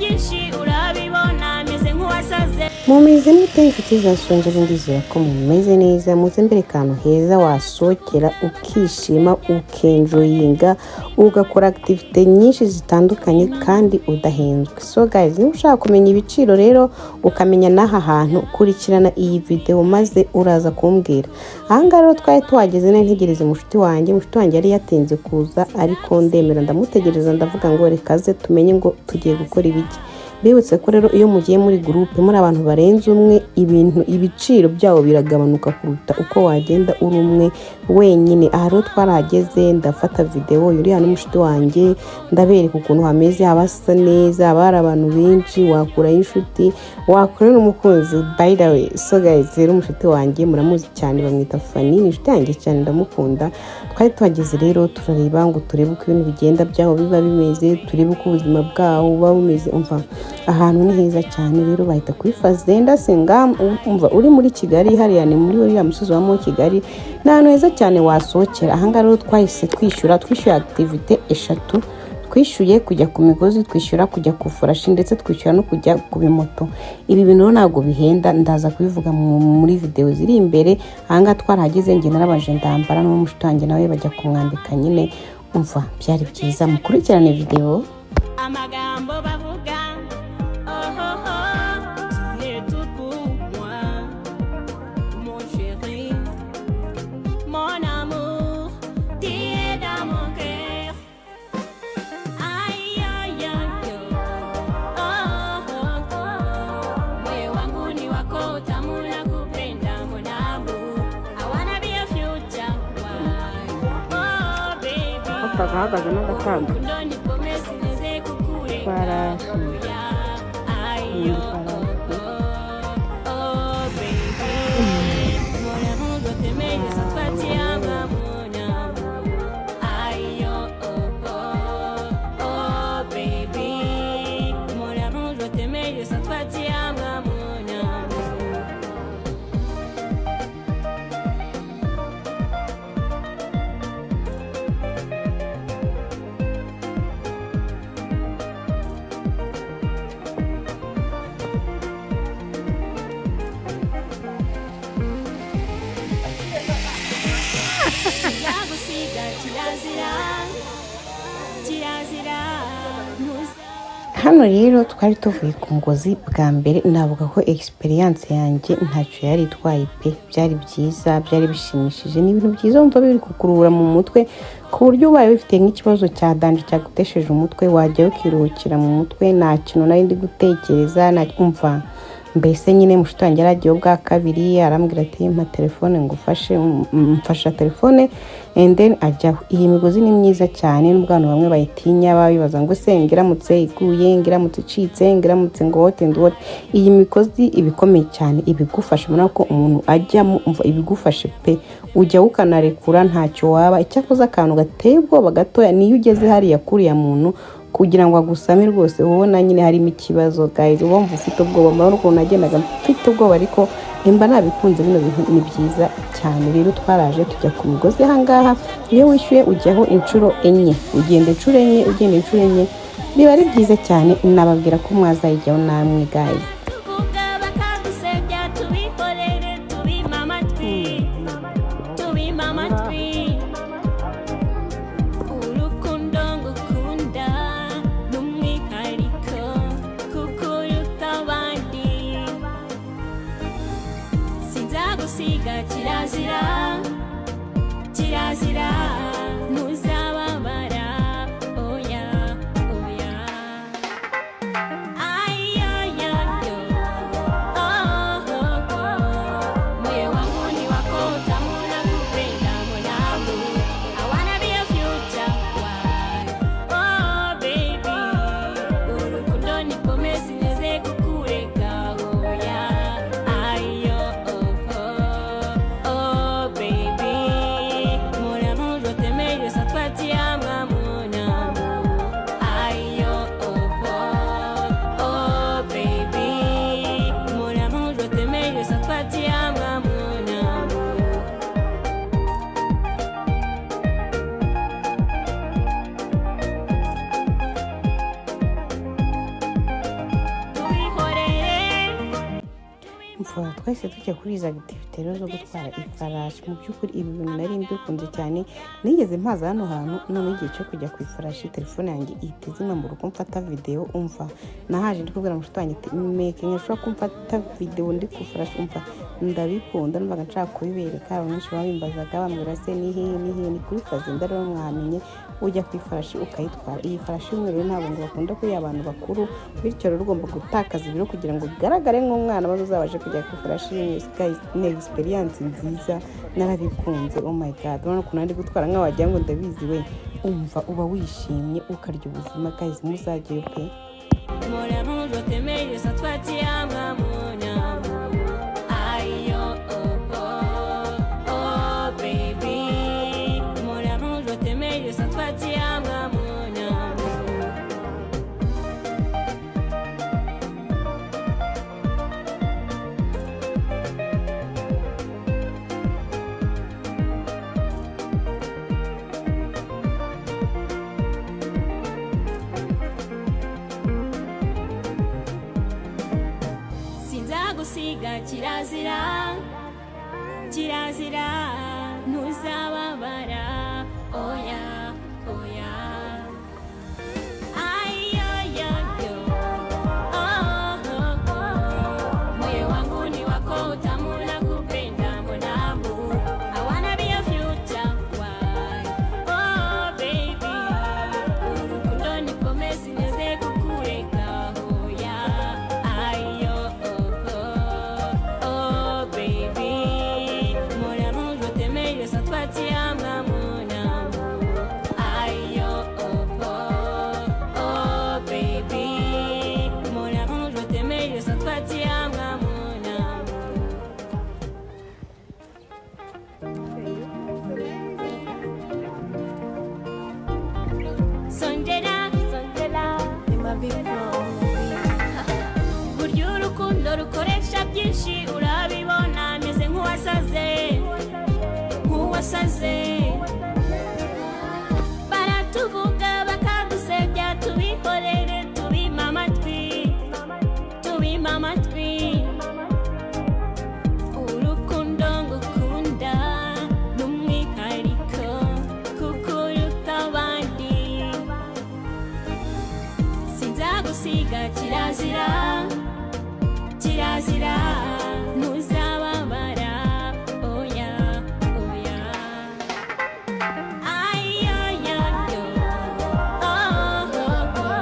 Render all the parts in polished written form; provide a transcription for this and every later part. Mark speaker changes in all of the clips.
Speaker 1: Byinshi urabibona, meze nk'uwasaze.
Speaker 2: Mumeze mute, inshuti za Sonje? Ndizera ko mumeze neza. Muze mbere ahantu heza wasohokera, ukishima, ukenjoyinga, ugakora activité nyinshi zitandukanye kandi udahenzwe. So guys, niba ushaka kumenya ibiciro rero, ukamenya n'aha hantu, kurikirana iyi video maze uraza kumbwira. Ahangaha rero twari tuhageze, nari ntegereze mushuti wanjye. Mushuti wanjye yari yatinze kuza, ariko ndemera ndamutegereza, ndavuga ngo reka aze tumenye ngo tugiye gukora ibiki. Bibutse ko rero iyo mugiye muri groupe, muri abantu barenze umwe, ibintu ibiciro byabo biragabanuka kuruta uko wagenda uri umwe wenyine. Aha rero twarahageze, ndafata videwo uriya n'umushuti wanjye, ndabereka ukuntu hameze. Haba hasa neza, haba hari abantu benshi, wakurayo inshuti, wakura n'umukunzi, by the way. So guys, rero umushuti wanjye muramuzi cyane, bamwita Fani, ni inshuti yanjye cyane, ndamukunda. Twari tuhageze rero, turareba ngo turebe uko ibintu bigenda byaho biba bimeze, turebe uko ubuzima bwaho buba bumeze. Umva, ahantu ni heza cyane. Rero bahita kuri Fazenda Senga. Umva, uri muri Kigali, hariya ni muri uriya musozi wa mo Kigali, ni ahantu heza cyane wasohokera. Ahangaha rero twahise twishyura, twishyuye activité eshatu. Twishyuye kujya ku migozi, twishyura kujya ku farashi, ndetse twishyura no kujya ku bimoto. Ibi bintu rero ntabwo bihenda, ndaza kubivuga muri videwo ziri imbere. Ahangaha twarahageze, njye narabaje ndambara, n'umushuti wanjye nawe bajya kumwambika nyine. Umva, byari byiza. Mukurikirane videwo.
Speaker 1: Amagambo bavuga, oh, tu es tout pour moi, mon chéri, mon amour, tu es dans mon cœur. Ay, ay, ay, oh. Moyo wangu ni wako, tamu na kupenda, mon amour. I wanna be your future wife, oh baby.
Speaker 2: Ahagaze n'agasanduku.
Speaker 1: Urukundo ni pome, sineze kukureka.
Speaker 2: Ifarashi.
Speaker 1: Oya, ayo, oh, baby. Mon amour, je t'aime, je sens toi, tu es mon amour. Aïe, oh, baby. Mon amour, je t'aime, je sens toi, tu es mon amour. Sinzagusiga, kirazira, kirazira.
Speaker 2: Hano rero twari tuvuye ku mugozi bwa mbere. Navuga ko experience yanjye ntacyo yari itwaye pe. Byari byiza, byari bishimishije, ni ibintu byiza wumva biri kukuruhura mu mutwe, ku buryo ubaye wifite nk'ikibazo cya danger cyagutesheje umutwe, wajya ukiruhukira mu mutwe. Nta kintu nari ndi gutekereza, umva mbese nyine. Mushuti wanjye yaragiyeho bwa kabiri, arambwira ati: "Mpa telefone ngufashe." Mfasha telefone and then ajyaho. Iyi migozi ni myiza cyane, nubwo abantu bamwe bayitinya, baba bibaza ngo se ngiramutse iguye, ngiramutse icitse, ngiramutse ngo what and what. Iyi migozi iba ikomeye cyane, ibigufasha. Ubona ko umuntu ajyamo, umva, ibigufashe pe, ujya ukanarekura ntacyo waba. Icyakoze akantu gateye ubwoba gatoya niyo ugeze hariya kuriya muntu kugira ngo agusame rwose, ubona nyine harimo ikibazo guys, uba wumva ufite ubwoba. Murabona ukuntu nagendaga mfite ubwoba, ariko nimba nabikunze, bino bintu ni byiza cyane. Rero twaraje tujya ku migozi. Ahangaha iyo wishyuye ujyaho inshuro enye, ugenda inshuro enye, ugenda inshuro enye, biba ari byiza cyane. Nababwira ko mwazayijyaho namwe guys.
Speaker 1: Tuvuga bakadusebya, tubihorere, tubime amatwi, tubime amatwi. Urukundo ngukunda ni umwihariko kuko uruta abandi. Sinzagusiga, kirazira, kirazira. Ntuzababara, oya, oya. Ay, ay, ay, oh. Moyo wangu ni wako, tamu na kupenda, mon amour. I wanna be your future wife, oh baby. Urukundo ni pome, sineze kukureka, oya. Ay, oh, baby. Mon amour, je t'aime.
Speaker 2: Mva twahise tujya kuri izi activité rero zo gutwara ifarashi. Mu by'ukuri ibi bintu nari mbikunze cyane, nigeze mpaza hano hantu. Noneho igihe cyo kujya ku ifarashi, telefone yanjye ihita izima mu rugo mfata videwo. Umva, nahaje ndi kubwira mushuti wanjye ati meke nkashobora ko mfata videwo ndi ku ifarashi. Umva, ndabikunda, numvaga nshaka kubibereka. Abantu benshi babimbazaga bambwira se ni hehe, ni hehe? Ni kuri Fazenda rero mwamenye, ujya ku ifarashi ukayitwara. Iyi farashi y'umweru rero ntabwo ngo bakunda kuyiha abantu bakuru, bityo rero ugomba gutakaza ibiro kugira ngo ugaragare nk'umwana, maze uzabashe kujya ku ifarashi y'umweru. Guys, ni experience nziza, narabikunze. Oh my God, urabona ukuntu ndi gutwara nkaho wagira ngo ndabizi we. Umva, uba wishimye, ukarya ubuzima. Guys, muzajyayo pe.
Speaker 1: Mon amour, je t'aimais, je sens toi, tu aimes mon amour. Aïe, oh, oh, oh, oh, baby. Mon amour, je t'aimais, je sens toi, tu aimes mon amour. Sinzagusiga, kirazira, kirazira, ntuzababara, oya, oya. Ayoyoyo, oh, oh, oh. Moyo wangu ni wako, utamu na kupenda mon amour. I wanna be your future wife. Oh baby, urukundo nikome sineze kukureka, oya. Ayo, oh, oh, oh baby. Mon amour, je t'aimais, je sens toi, tu aimes mon amour. Aïe, oh, oh, oh, baby. Mon amour, je t'aimais, je sens toi, tu aimes mon amour. Sonjera, Sonjera, burya urukundo rukoresha byinshi, urabibona meze nk'uwasaze, nk'uwasaze. Baratuvuga bakadusebya, tubihorere, tubima amatwi, tubima amatwi. Urukundo ngukunda ni umwihariko kuko uruta abandi. Sinzagusiga, kirazira, kirazira, ntuzababara, oya, oya. Ayoyoyo, oh, oh, oh.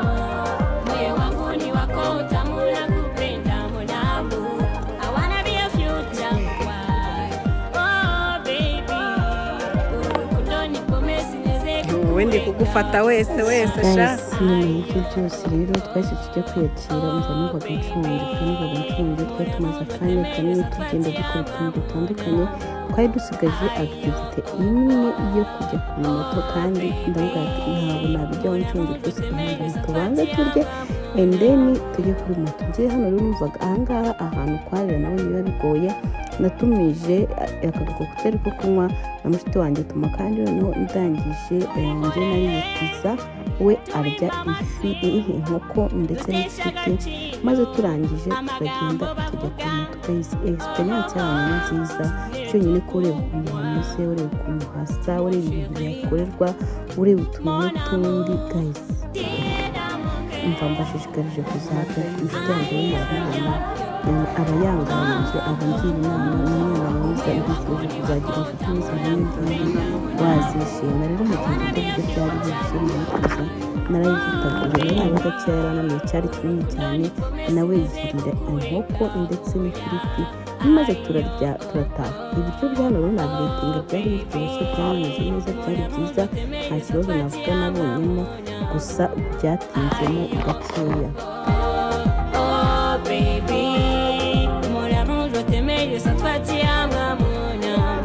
Speaker 1: Moyo wangu ni wako, utamu na kupenda mon amour. I wanna be your future wife. Oh baby, urukundo nikome sineze
Speaker 3: Wowe ndi kugufata wese wese sha.
Speaker 2: Guys, nyuma y'ibyo byose rero twahise tujya kwiyakira. Umva, numvaga nshonje pe, numvaga nshonje. Twari tumaze akanya kanini tugenda dukora utuntu dutandukanye. Twari dusigaje activité imwe yo kujya ku moto, kandi ndavuga ati ntabwo nabijyaho nshonje rwose, ihangane tubanze turye and then tujye kuri moto. Ngiye hano rero, numvaga ahangaha ahantu kwarira nawe biba bigoye. Natumije aka gakokuteri ko kunywa na mushiki wanjye tuma, kandi noneho ndangije, njye nariye pizza, we arya ifi, inkoko ndetse n'ifiriti, maze turangije turagenda tujya ku moto. Guys, experience yaho ni nziza cyonyine ko ureba ukuntu hameze, ureba ukuntu hasa, ureba ibintu bihakorerwa, ureba utuntu n'utundi. Guys, umva, mbashishikarije kuzaza. Inshuti yanjye y'umwana aba yanganije, aba ngira inama, ni umwana mwiza. Mbifuje kuzagira inshuti nziza nk'iyi ngiyi, wazishima rero mu gihe ibyo biryo byari bishye muri pizza narayifataguye, nari gakeya, yarananiye, cyari kinini cyane. Nawe yigirira inkoko ndetse n'ifiriti, maze turarya turataha. Ibiryo bya hano rero nabiretinga, byari biryoshye, byari bimeze neza, byari byiza, nta kibazo navuga nabonyemo, gusa byatinzemo gakeya.
Speaker 1: Oh baby, mon amour, je t'aimais, je sens toi, tu aimes mon amour.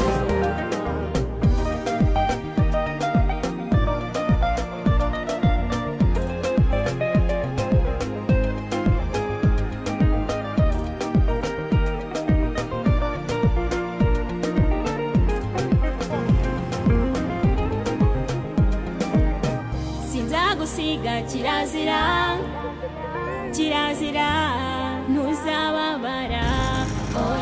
Speaker 1: Sinzagusiga, kirazira, kirazira, ntuzababara, oya.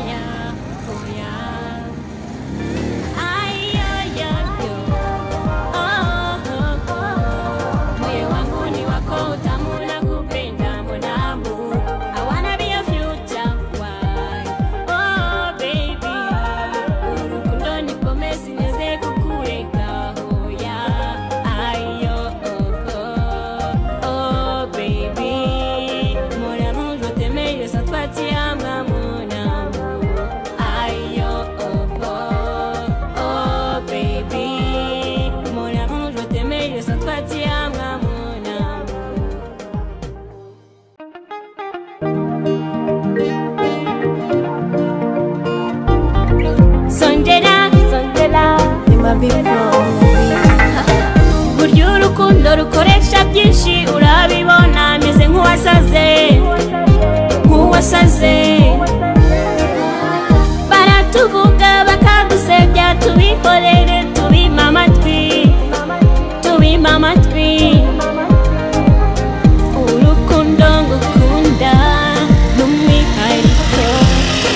Speaker 4: Sabi Pro.
Speaker 1: Burya urukundo rukoresha byinshi, urabibona meze nk'uwasaze, nk'uwasaze. Baratuvuga bakadusebya, tubihorere, tubima amatwi, tubima amatwi. Urukundo ngukunda n'umwihariko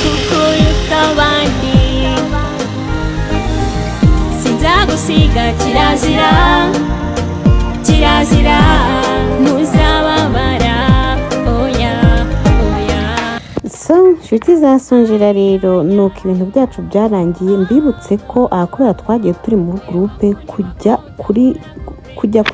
Speaker 1: kuko uruta abandi. Sinzagusiga, kirazira, kirazira, ntuzababara, oya, oya.
Speaker 2: So inshuti za Sonjera rero, nuko ibintu byacu byarangiye. Mbibutse ko aha kubera twagiye turi muri groupe, kujya kuri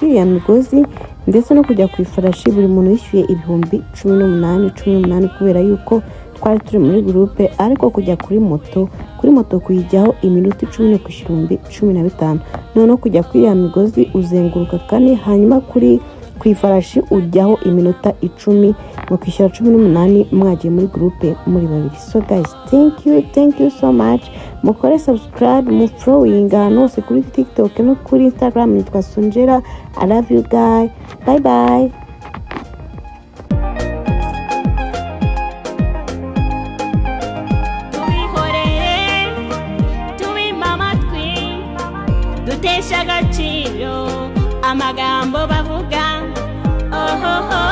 Speaker 2: iriya migozi ndetse no kujya ku ifarashi, buri muntu yishyuye 18,000, 18, kubera yuko twari turi muri groupe. Ariko kujya kuri moto kuyijyaho iminota 10 no kwishyura 15,000. Noneho kujya kuri iriya migozi uzenguruka kane, hanyuma ku ifarashi ujyaho iminota 10, mukishyura 18 mwagiye muri groupe muri babiri. So guys, thank you, thank you so much. Mukore subscribe, mu following ahantu hose, kuri TikTok no kuri Instagram nitwa Sonjera. I love you guys, bye bye.
Speaker 1: Tubihorere, tubima amatwi, dutesha agaciro amagambo bavuga, ohoho.